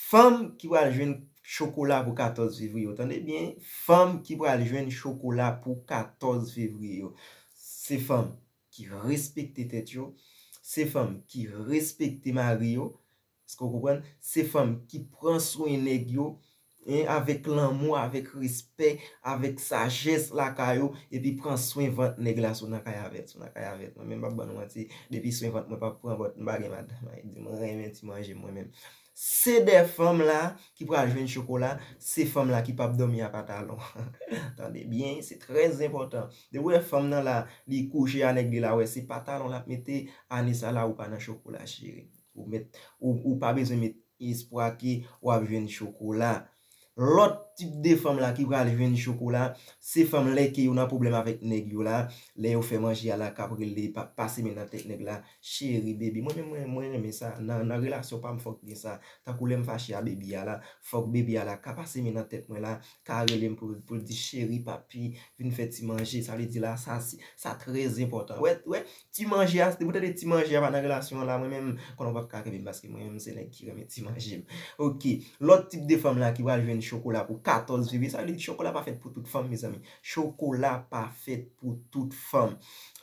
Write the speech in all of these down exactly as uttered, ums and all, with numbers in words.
Fanm ki pral jwenn chokola pou katòz fevriye yo, tande byen, fanm ki pral jwenn chokola pou katòz fevriye yo, se fanm ki respekte tèt yo, se fanm ki respekte mari yo, èske w konprann? Se fanm ki pran swen nèg yo, en, avèk lanmou, avèk respè, avèk sajès lakay ou, epi pran swen vant nèg la si w nan kay avè l, si w nan kay avè l. Mwen menm, m p ap ban nou manti, depi swen vant mwen p ap pran vant, m pa gen madanm, ay, di mwen renmen ti manje mwen menm. Se de fanm la ki pral jwenn chokola, se fanm la ki p ap dòmi a patalon. Tande byen, se trè enpòtan. Depi w wè fanm nan la, li kouche a nèg li la, wè, se patalon l ap mete, ane sa la, ou pa nan chokola, cheri. Ou met, ou, ou pa bezwen met espwa ke w ap jwenn chokola. Lòt tip de fanm la ki pral jwenn chokola, se fanm lè ke yo nan pwoblèm avèk nèg yo la, lè yo fè manje a la k ap rele, pa, pase men nan tèt nèg la, cheri, baby. Mwen menm, mwen, mwen renmen sa. Nan, nan relasyon pa m, fòk gen sa. Tankou lè m fache a baby a la, fòk baby a la ka pase men nan tèt mwen la, ka rele m pou, pou l di, cheri, papi, vin fè ti manje. Sa vle di la, sa, se, sa trè enpòtan. Wè, wè, ti manje a, depi w tande ti manje a pa nan relasyon an la, mwen menm, konnen w p ap ka kenbe m, paske mwen menm, se nèg ki renmen ti manje m. Ok, lòt tip de fanm la ki pral jwenn chokola pou katòz fevriye, sa vle di chokola pa fèt pou tout fanm, mezanmi. Chokola pa fèt pou tout fanm.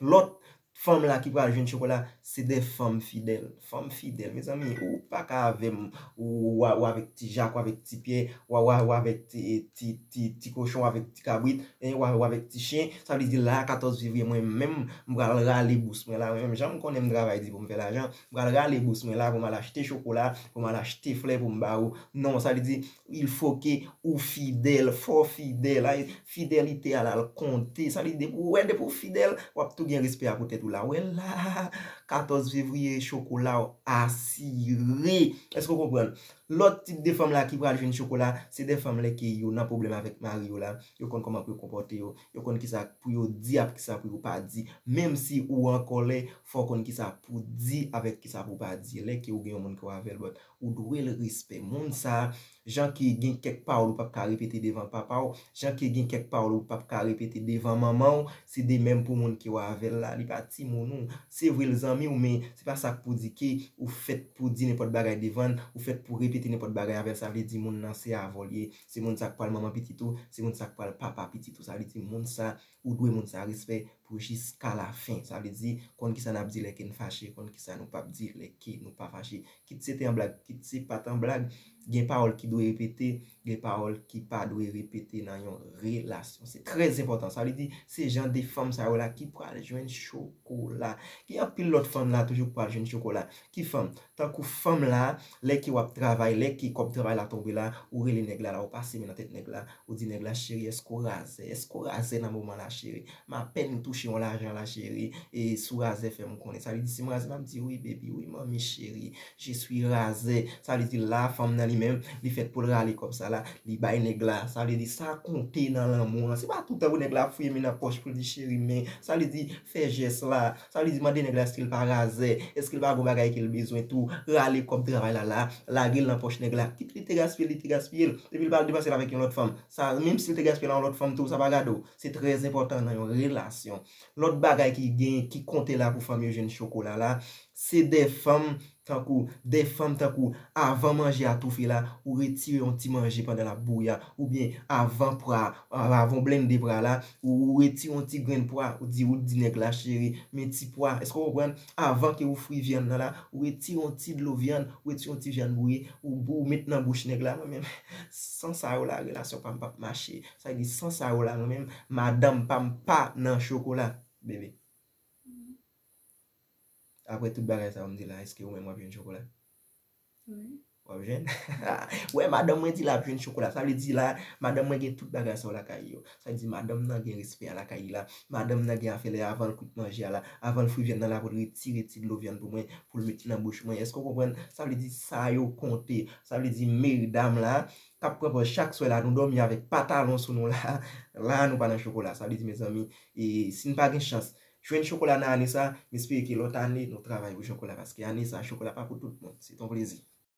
Lòt fanm la ki pral jwenn chokola, se de fanm fidèl. Fanm fidèl, mezanmi, ou pa ka avè m, ou, ou, ou avèk ti jak, ou avèk ti pyè, ou, ou, ou avèk ti, ti, ti, ti kochon, ou avèk ti kabrit, en, ou, ou avèk ti chen. Sa vle di la, katòz fevriye, mwen menm, m pral rale bous mwen la. Mwen menm, jan m konnen m travay di pou m fè lajan, m pral rale bous mwen la pou m al achte chokola, pou m al achte flè pou m ba ou. Non, sa vle di, il faut que ou fidèl, fò fidèl. Ay, fidelite a la, l konte. Sa vle di, depi w wè, depi w fidèl, w ap tou gen respè a pou tèt ou la. Wè la, katòz fevriye, chokola w asire. Èske w konprann? Lòt tip de fanm la ki pral jwenn chokola, se de fanm lè ke yo nan pwoblèm avèk mari yo la. Yo konn kòman pou yo konpòte yo. Yo konn kisa pou yo di ak kisa pou yo pa di. Menm si ou an kòlè, fò w konn kisa pou di avèk kisa pou pa di. Lè ke ou gen yon moun ke w avè l, but ou dwe l respè. Moun sa, jan ke gen kèk pawòl ou p ap ka repete devan papa w, jan ke gen kèk pawòl ou p ap ka repete devan manman w, se de menm pou moun ke w avè l la. Li pa timoun ou. Se vre l zanmi w, men se pa sa k pou di ke ou fèt pou di nenpòt bagay devan l, ou fèt pou repete nenpòt bagay avè l. Sa vle di moun nan se avè w l ye. Se moun sa k pral manman pitit ou, se moun sa k pral papa pitit ou. Sa vle di moun sa, ou dwe moun sa respè pou jiska la fen. Sa vle di, konn kisa n ap di lè ke n fache, konn kisa nou p ap di lè ke nou pa fache. Kit se te an blag, kit se pa t an blag, gen pawòl ki dwe repete, gen pawòl ki pa dwe repete nan yon relasyon. Se trè enpòtan. Sa vle di, se jan de fanm sa yo la ki pral jwenn chokola. Gen anpil lòt fanm la toujou ki pral jwenn chokola. Ki fanm? Tankou fanm la, lè ke w ap travay, lè ke kòb travay la tonbe la, ou rele nèg la la, ou pase men nan tèt nèg la, ou di nèg la, cheri, èske w razè? Èske w razè nan moman la, cheri? M apèn touche yon lajan la, cheri, e si w razè, fè m konnen. Sa vle di, si m razè, m ap di, wi, baby, wi, manmi cheri, je suis razè. Sa vle di, la, fanm nan li menm, li fèt pou l rale kòb sa la, li bay nèg la. Sa vle di, sa konte nan lanmou an. Se pa tout tan pou nèg la fouye men nan pòch pou l di, cheri, men. Sa vle di, fè jès la. Sa vle di, mande nèg la èske l pa razè, èske l pa gon bagay ke l bezwen tou. Rale kòb travay la la, lage l nan pòch nèg la. Kit li te gaspiye l, li te gaspiye l. Depi l pa al depanse l avèk yon lòt fanm. Sa, menm si l te gaspiye l a yon lòt fanm tou, sa pa gade w. Se trè enpòtan nan yon relasyon. Lòt bagay ki gen, ki konte la pou fanm yo jwenn chokola la, se de fanm tankou, de fanm tankou, avan manje a toufe la, ou retire yon ti manje pandan l ap bouyi a, oubyen avan pra, avan w blende pra la, ou, ou retire yon ti grenn pwa, ou di, ou di nèg la, cheri, men ti pwa, èske w konprann? Avan ke ou fri vyann nan la, ou retire yon ti dlo vyann, ou retire yon ti vyann bouyi, ou, ou met nan bouch nèg la, mwen menm, san sa yo la, relasyon pa m p ap mache. Sa vle di, san sa yo la, mwen menm, madanm pa m pa nan chokola, bebe. Apre tout bagay sa yo m di la, èske ou menm w ap jwenn chokola? Wi. W ap jwenn? Wè, madanm mwen di l ap jwenn chokola. Sa vle di la, madanm mwen gen tout bagay sa yo lakay yo. Sa vle di madanm nan gen respè a lakay li la. Madanm nan gen afè lè avan l kwit manje a la, avan l fri vyann nan la pou l retire ti dlo vyann pou mwen, pou l met nan bouch mwen. Èske w konprann? Sa vle di sa yo konte. Sa vle di medam la, k ap pran pòz chak swè la, nou dòmi avèk patalon sou nou la, la nou pa nan chokola. Sa vle di, mezanmi, e, si n pa gen chans jwenn chokola nan ane sa, m espere ke lòt ane, nou travay pou chokola, paske ane sa, chokola pa pou tout moun. Se t on plezi.